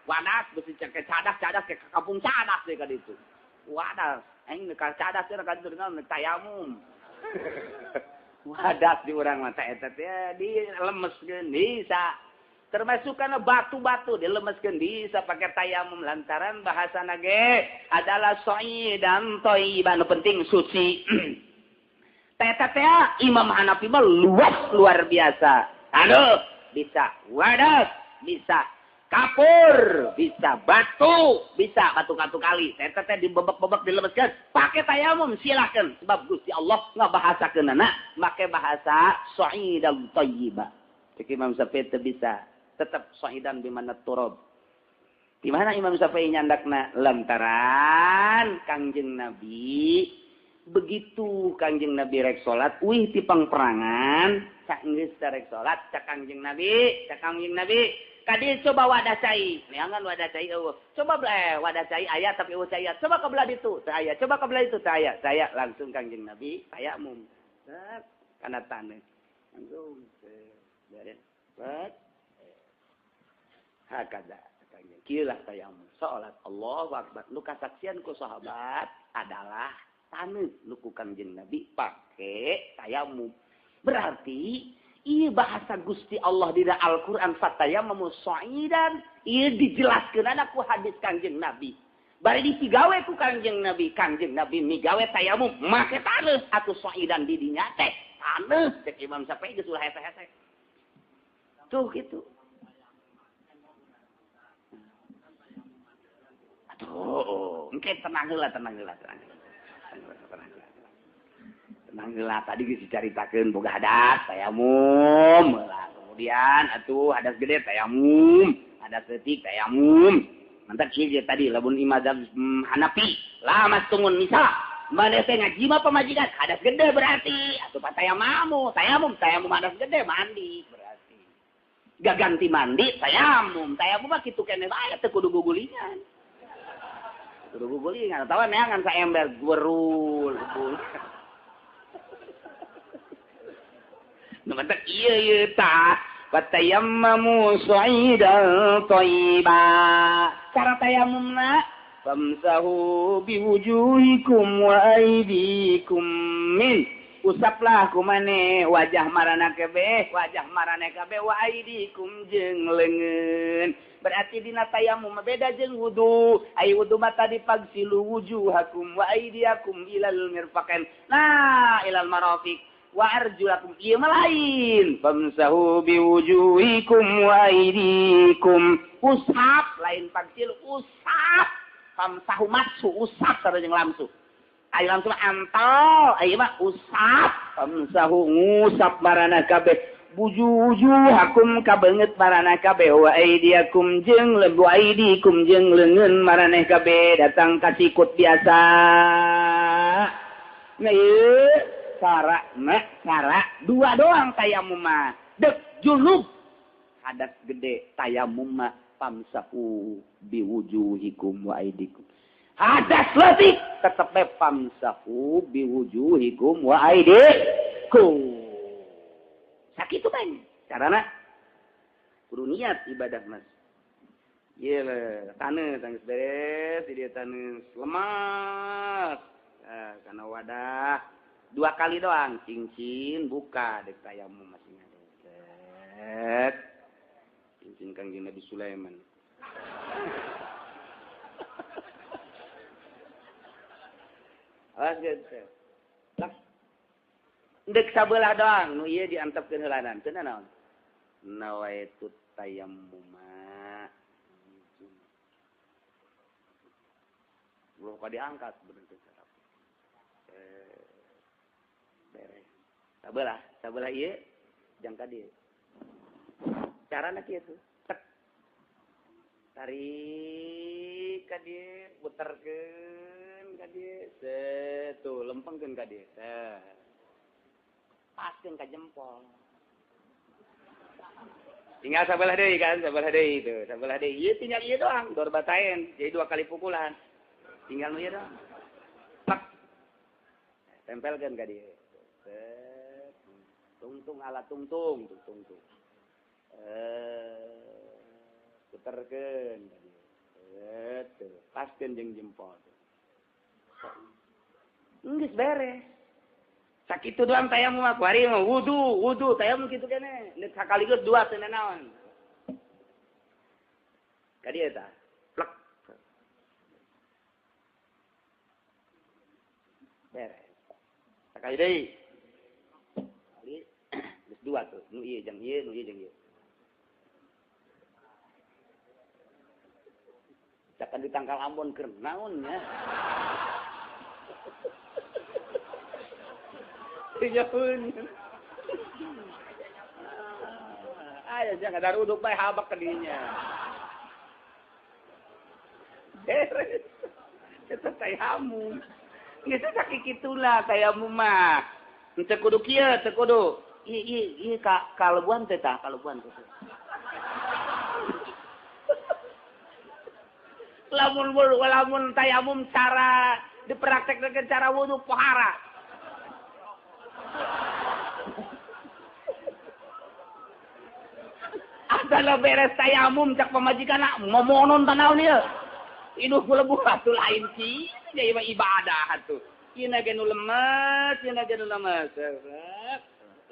Wadas beusi cek cadas, cadas ke kampung cadas deui ka ditu. Wadas, aing ka cadas teh ka ditu dengan tayamum. Wadas di urang mah teh eta teh dilemeskeun bisa. Termasuk karena batu-batu dilemeskeun bisa pakai tayamum lantaran bahasana ge adalah sa'idan thayyiban penting suci. Teh teh Imam Hanafi mah luas luar biasa. Aduh, bisa wadas, bisa kapur, bisa batu, bisa batu-batu kali. Teh teh dibebek-bebek dilemeskeun pakai tayamum silakan sebab Gusti Allah ngabahasakeunana make bahasa sa'idan thayyiba. Cek Imam Syafi'i teu bisa. Tetap sa'idan bimana turab. Di mana Imam Syafi'i nyandakna lantaran Kangjeng Nabi begitu Kangjeng Nabi rek salat uih ti pangperangan cak geus rek salat cak Kangjeng Nabi cak Kangjeng Nabi kadieu coba wadah cai neangan wadah cai eueuh coba wadah cai aya tapi eueuh cai coba ka belah ditu teu aya coba ka belah ditu teu aya saya langsung Kangjeng Nabi tayamum set kana taneuh langsung beres set hakada kieu lah tayamum salat Allahu akbar nu kasaksian ku sahabat adalah taneuh nu ku Kangjeng Nabi pake tayamum berarti ieu bahasa Gusti Allah dina Al-Qur'an fatayammamu sha'idan ieu dijelaskeunana ku hadis Kangjeng Nabi bari disigawe ku Kangjeng Nabi migawe tayamum make taneuh atuh sha'idan di dinya teh taneuh cek Imam Syafi'i geus ulah hese-hese tuh kitu. Tuh, engke tenang heula, tenang heula, tenang heula. Tenang heula tadi geus dicaritakeun boga hadas tayamum heula. Kemudian atuh hadas gede tayamum, hadas leutik tayamum. Mantap kieu tadi lamun mazhab Hanafi, lamastungun nisa. Maneh teh ngajima pamajikan hadas gede berarti atuh patayamamu, tayamum, tayamum hadas gede mandi berarti. Gak ganti mandi tayamum, tayamum mah kitu keneh bae teu kudu gugulingan. Kudu gugulingan atawa neangan saember gwerul. Nu matak ieu ieu tah fatayammamu sha'idan thayyiba. Cara tayamumna famsahu biwujuhikum wa aydikum min. Usaplah kumane wajah marana kabeh, wajah marana kabeh wa aydikum jeung leungeun. Berarti dina tayamum beda jeung wudu. Ai wudu mah tadi pagsilu wujuhakum wa aydiyakum ilal mirfaqain. Nah, ilal marafiq wa arjulakum ieu mah lain. Famsahu biwujuhikum wa aydikum. Usap lain pagsil usap. Famsahu masu usap sareng jeung lamsu. Ai langsung antal, ai mah usap. Famsahu ngusap marana kabeh. Wujuhakum kabeungeut maraneh kabeh wa aydiyakum jeung lebu aydikum jeung leungeun maraneh kabeh datang ka sikut biasa. Nah ieu cara mah cara dua doang tayamum mah. Dek junub hadas gede tayamum mah famsahu biwujuhikum wa aydikum. Hadas leutik tetep bae famsahu biwujuhikum wa aydikum. Sakitu kan carana kudu niat ibadah mas. Ieu taneuh tangis beres di dieu taneuh lemas. Nah, kana wadah dua kali doang cincin buka dek tayamum masih ngadek. Cincin Kangjeng Nabi Sulaiman. Awas geus. Lak. Ndek sabelah doang nu ieu diantepkeun heulanan teu naon. Nawaitu tayammuma. Belum ka diangkat bener teu sarap. Beres. Sabelah, sabelah ieu jang ka dieu. Carana kieu tuh. Tek. Tarik ka dieu, puterkeun ka dieu. Set tuh lempengkeun ka dieu. Set. Paskeun ka jempol. Tinggal sabelah deui kan, sabelah deui tuh, sabelah deui. Ieu tinggal ieu doang, dor bataen. Jadi dua kali pukulan. Tinggal nu ieu doang. Plak. Tempelkeun ka dieu. Set. Tungtung ala tungtung, tuh tungtung. Puterkeun ka dieu. Set, tuh. Paskeun jeung jempol. Geus beres. Sakitu doang tayamum mah kuari mah wudu, wudu tayamum kitu keneh. Nek sakaligus dua teu naon. Ka dieu tah. Plek. Beres. Sakali deui. Kali geus dua tuh, nu ieu jeung ieu, nu ieu jeung ieu. Cakan di tangkal Ambon keur naon nya. Jauh. Ayo jangan daruduk bae habak ke dinya. Beres. Eta tayamum. Geus sakikitulah tayamum mah. Teu kudu kieu, teu kudu. Ieu ieu ka kalebuan teh tah, kalebuan teh. Lamun lamun tayamum cara dipraktekkeun cara wudu pohara. Asal beres tayamum cak pamajikan momonon tanaon ieu. Iduh kulebuh atuh lain ki, ieu mah ibadah atuh. Ieu ge nu lemes, ieu ge nu lemes.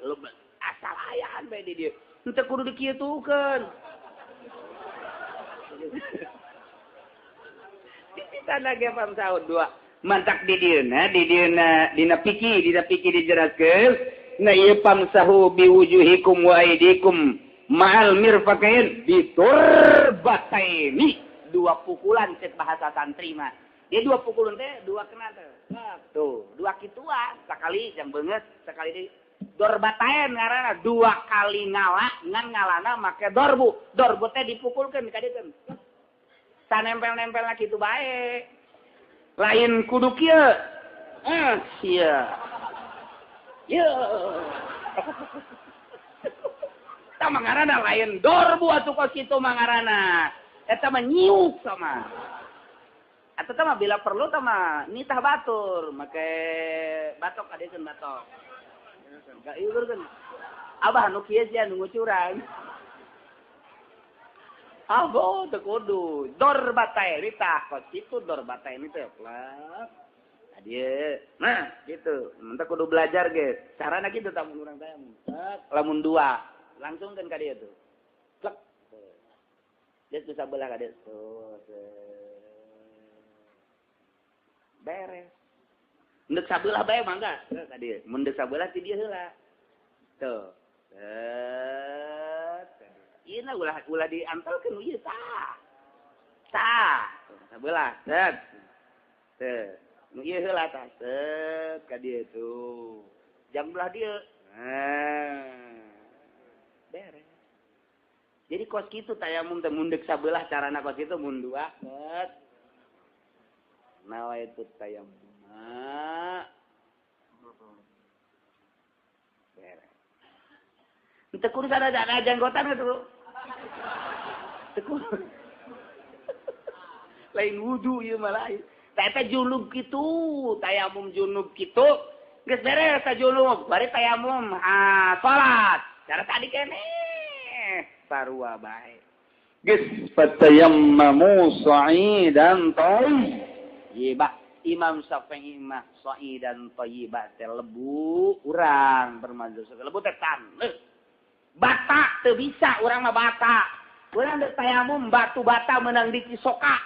Lemes asal ayaan bae di dieu. Henteu kudu dikitukeun. Titana ge pamsaud dua. Mantak di dieuna, di dieuna dina pikir dijelaskeun, na ieu pamsahu biwujuhikum wa aidikum ma'al mirfaqain biturbataini. Dua pukulan cek bahasa santri mah. Dia dua pukulan teh, dua kena teh. Tuh, dua kituan, sekali jang beungeut, sekali di dorbatain ngaranna dua kali ngala, ngan ngalana make dorbu. Dorbu teh dipukulkeun ka dieu. Sanempel-nempelna kitu bae. Lain kudu kieu. Sia. Ye. Tah mangaranna lain dorbu atuh kos kitu mangaranna. Eta mah nyiuk sama. Atau tah bila perlu tah mah nitah batur, make batok adekeun batok. Enggak ieu kan. Abah nu kieu sia nu ngucuran. Abo teu kudu dorbatai nitah kos kitu dorbatai ini teh plak. Tadi nah gitu. Mun teh kudu belajar ge. Carana kitu tah mun urang teh lamun dua langsung kan ka dieu tuh. Plek. Dia bisa belah ka dieu. Tuh. Beres. Mun sabelah bae mangga ka dieu. Mun sabelah ti dieu heula. Tuh. Set. Ieu na ulah ulah diantelkeun ieu tah. Tah, sabelah. Set. Teu. Nu ieu heula tah. Set ka dieu tuh. Jam belah dieu. Nah. Beres. Jadi kos kitu tayamum teh mun deuk sabelah carana kos kitu mun dua. Set. Nawaitu tayamum. Beres. Teu kudu sada janggotan atuh. Teu kudu. Lain wudu ieu mah lain. Tah eta junub kitu, tayamum junub kitu. Geus beres ta junub, bari tayamum ah salat. Cara tadi keneh sarua bae. Geus fatayammamu sa'idan thayyibah. Imam Syafi'i mah sa'idan thayyibah teh lebu urang bermazhab lebu teh taneuh. Bata teu bisa urang mah bata. Urang deuk tayamum batu bata meunang di Cisoka.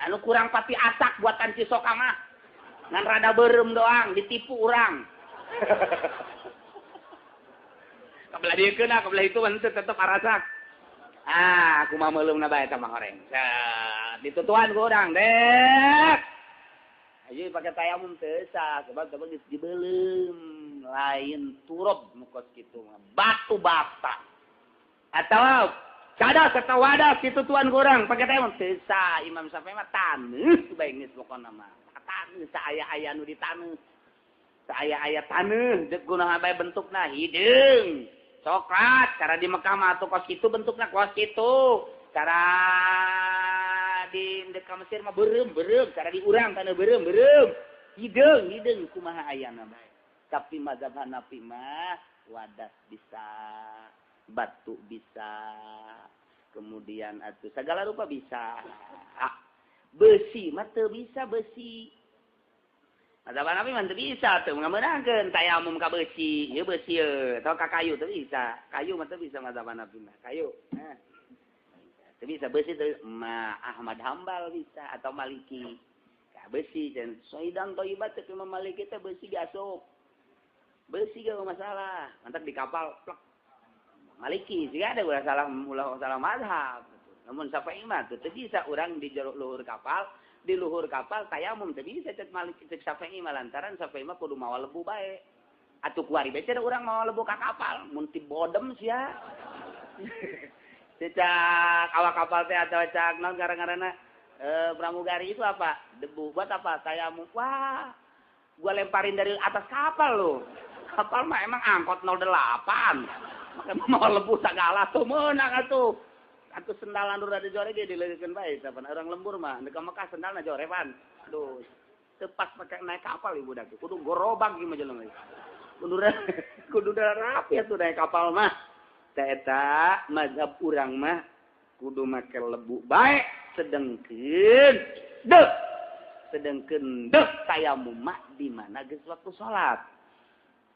Anu kurang pati asak buatan Cisoka mah. Ngan rada beureum doang ditipu urang. Kabelah dieu keuna kabelah itu mah tetep arasak. Ah, kumaha meuleumna bae eta mah horeng. Ditutuan ku urang dek. Ayo pakai tayamum teu sah sebab teu geus dibeuleum. Lain turab nu kos kitu mah batu bata. Atau cadas atau wadas kitu tuan kurang pakai tayamum teu sah. Imam Syafi'i mah taneuh bae geus pokona mah. Taneuh saaya-aya nu ditaneuh. Saaya-aya taneuh deuk gunaha bae bentukna hideung. Coklat cara di Mekah mah atuh kos kitu bentukna kos kitu. Cara di dekat Mesir mah beureum-beureum, cara di urang taneuh beureum-beureum. Hideung-hideung kumaha ayana bae. Tapi mazhab Hanafi mah wadas bisa, batu bisa, kemudian atuh segala rupa bisa. Ah, besi mah teu bisa besi. Mazhab Hanafi mah teu bisa teu ngameunangkeun tayamum ka besi, ieu besi ye, atau ka kayu teu bisa. Kayu mah teu bisa mazhab Hanafi mah, kayu. Nah. Teu bisa besi teu ma Ahmad Hambal bisa atau Maliki. Ka besi dan soidan thayyibat teu Imam Maliki teh besi diasup. Besi gak masalah, mantak di kapal plek. Maliki sih ada ulah salah mazhab. Namun Syafi'i mah teu bisa urang di luhur kapal, di luhur kapal tayamum teu bisa cek Maliki cek Syafi'i mah lantaran Syafi'i mah kudu mawa lebu bae. Atuh kuari bae cenah urang mawa lebu ka kapal, mun ti bodem sia. Cek awak kapal teh atawa cak naon gara-garana Pramugari itu apa? Debu. Buat apa? Tayamum. Wah, gua lemparin dari atas kapal loh. Kapal mah emang angkot 08. Makanya mau lebu segala tuh menang atuh. Atuh sendalan udah dijore dia dileukeun bae sapan orang lembur mah. Deuk ka Mekah sendalna jore pan. Aduh. Teu pas pake naik kapal ibu budak. Kudu gorobak ieu mah jelema. Kudu rapi atuh naik kapal mah. Teh eta mazhab urang mah kudu make lebu bae sedengkeun deuk. Sedengkeun deuk tayamum mah di mana geus waktu salat.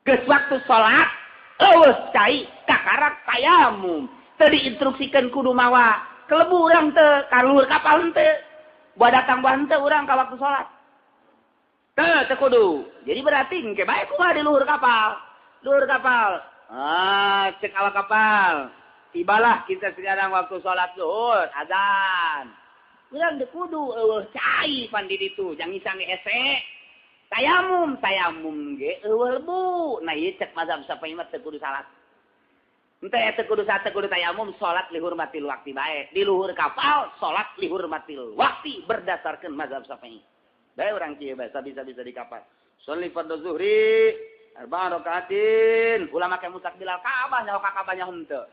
Geus waktu salat eueuh cai kakarak tayamum. Teu diinstruksikeun kudu mawa kelebu urang teu ka luhur kapal henteu. Buah datang buah henteu urang ka waktu salat. Teu teu kudu. Jadi berarti engke bae kumaha di luhur kapal. Luhur kapal. Ah, cek awak kapal. Tibalah kita sekarang waktu salat zuhur, azan. Urang teu kudu eueuh cai pan di ditu, jang isang hese. Tayamum, tayamum ge eueuh lebu. Nah ieu cek mazhab Syafi'i mah teu kudu salat. Henteu teu kudu salat, teu kudu tayamum, salat lihurmatil waqti bae. Di luhur kapal salat lihurmatil waqti berdasarkan mazhab Syafi'i. Bae urang kieu bae bisa-bisa di kapal. Sholli fardhu zuhri arba'a rakaatin. Ulah make mustaqbilal Ka'bah nyaho ka Ka'bah nya henteu.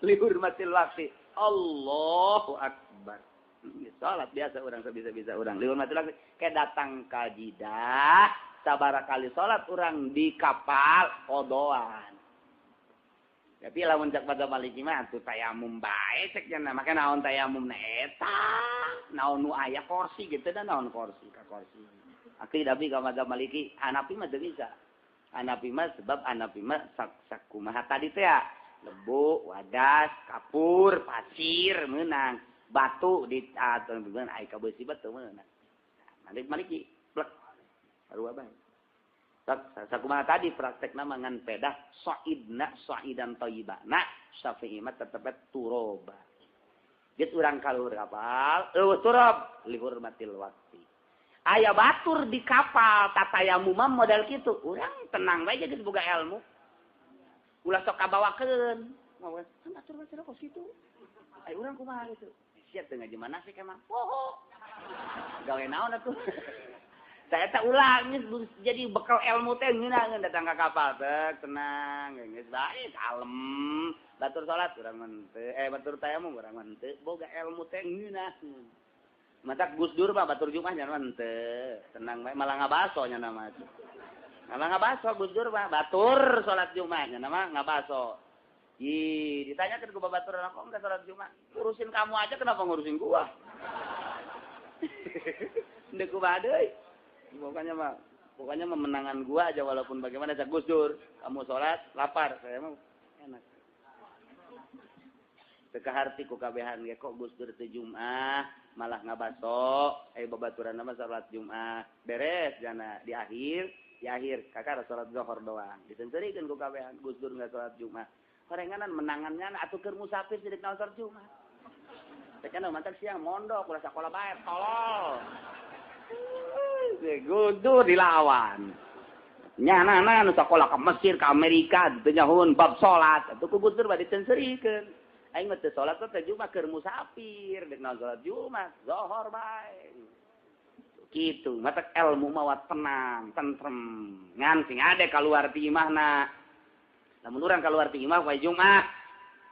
Lihurmatil waqti. Allahu akbar. Salat biasa orang sebisa-bisa orang lihurmatil waqti. Kayak datang ka Jidah, sabaraha kali salat orang di kapal qodoan. Tapi lamun cek pada Maliki mah atuh tayamum bae cek nya make naon tayamum na eta. Naon nu aya kursi gitu da naon kursi ka kursi. Akidah bi ka mazhab Maliki, Hanafi mah teu bisa. Hanafi mah sebab Hanafi mah sak kumaha tadi teh ya. Lebu, wadas, kapur, pasir meunang, batu di atau beunang ai ka beusi batu meunang. Malik Maliki plek. Sarua bae. Sakumaha tadi praktekna mangan pedah soidna soidan thayyibana Syafi'i mah tetep turoba. Geus urang ka luhur kapal, eueuh turab lihurmatil waqti. Aya batur di kapal tatayamum modal kitu, urang tenang bae geus boga ilmu. Ulah sok kabawakeun. Kan batur-batur kos kitu. Ai urang kumaha kitu? Siap teu ngaji manasik emang. Poho. Gawe naon atuh? Saya tak ulang jadi bekal ilmu teh ngeunah datang ka kapal teh tenang geus bae kalem batur salat urang mah teu batur tayamum urang mah teu boga ilmu teh ngeunah matak Gus Dur mah batur Jumat nya mah teu tenang bae malah ngabaso nya mah malah ngabaso Gus Dur mah batur salat Jumat nya mah ngabaso. Ih ditanyakeun ku batur kok enggak salat Jumat urusin kamu aja kenapa ngurusin gua. Ndek kumaha deui. Pokoknya memenangan gua aja walaupun bagaimana cak Gus Dur, kamu sholat lapar, saya mau enak. Teu kaharti ku kabehan ge kok Gus Dur teu Jumat malah ngabaso, babaturan mah salat Jumat. Beres jana di akhir kakak salat zuhur doang. Ditenterikeun ku kabehan Gus Dur enggak salat Jumat. Horenganan menangannya atuh keur musafir sidik naon salat Jumat. Teh kana mantak siang mondok ulah sakola bae tolol. Gus Dur dilawan. Nyana nu sakola ka Mesir ka Amerika teu nyahoeun bab salat. Atuh ku Gus Dur bade tenserikeun. Aing mah teu salat teh Jumat keur musafir, deuk naon salat Jumat, zuhur bae. Kitu, matak ilmu mah tenang, tentrem. Ngan sing ade kaluar ti imahna. Lamun urang kaluar ti imah poe Jumat,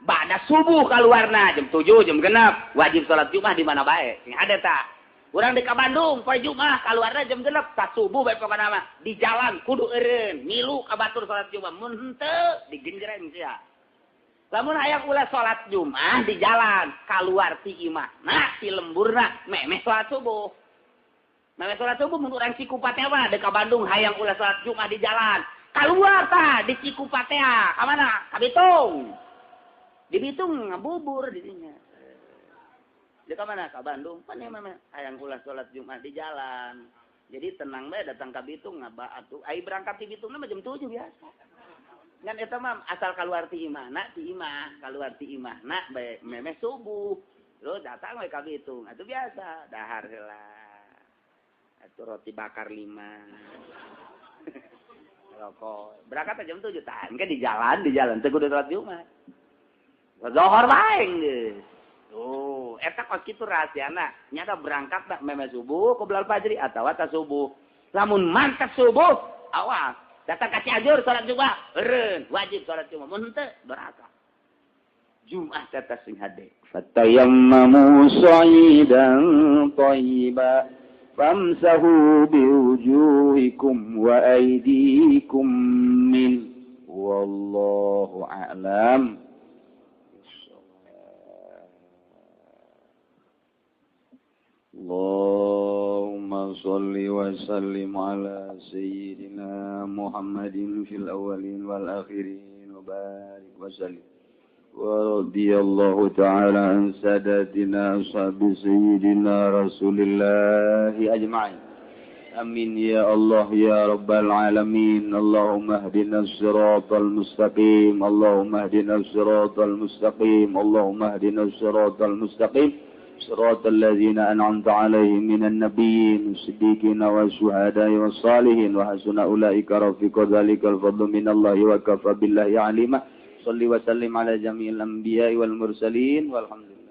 ba'da subuh kaluarna jam 7, jam 6, wajib salat Jumat di mana bae. Sing ade ta. Urang di ka Bandung poe Jumat kaluarna jam 6, ta subuh bae pokona mah. Di jalan kudu eureun, milu ka batur salat Jumat, mun henteu digenjreng sia. Lamun hayang ulah salat Jumat di jalan, kaluar ti imahna, ti lemburna, memeh salat subuh. Memeh salat subuh mun urang Cikupa teh mah deuk ka Bandung hayang ulah salat Jumat di jalan. Kaluar tah di Cikupa teh, ka mana? Ka Bitung. Di Bitung ngabubur di dinya. Di ka mana? Ka Bandung. Pan memeh hayang ulah salat Jumat di jalan. Jadi tenang bae datang ka Bitung ngaba atuh. Ai berangkat ti Bitung mah jam 7 biasa. Ngan eta mah asal kaluar ti imahna, ti imah, kaluar ti imahna bae memeh subuh. Lu datang we ka Bitung, atuh biasa dahar heula. Atuh roti bakar 5. Rokok. Berangkat jam 7 tah, engke di jalan teu kudu salat Jumat. Zuhur bae geus. Tuh, eta kos kitu rahasiana. Nyata berangkat tak meme subuh qoblal fajri atawa ta subuh. Lamun mantap subuh, awas datang ka Cianjur salat Jumat, eureun wajib salat Jumat. Mun henteu doraka. Jumat eta sing hade. Fatayammamu sha'idan thayyiba famsahu biwujuhikum wa aydikum min wallahu a'lam. Allahumma salli wa sallim ala sayyidina Muhammadin fil awwalin wal akhirin wa barik wa sallim. Wa radiyallahu ta'ala an sadatina ashabi sayyidina Rasulillahi ajma'in. Amin ya Allah ya Rabbal alamin. Allahumma ihdinas siratal mustaqim. Allahumma ihdinas siratal mustaqim. Allahumma ihdinas siratal mustaqim. صراط الذين أنعمت عليهم من النبيين والصديقين والشهداء والصالحين وحسن أولئك رفيقا. ذلك الفضل من الله وكفى بالله عليما. صل وسلم على جميع الأنبياء والمرسلين والحمد لله.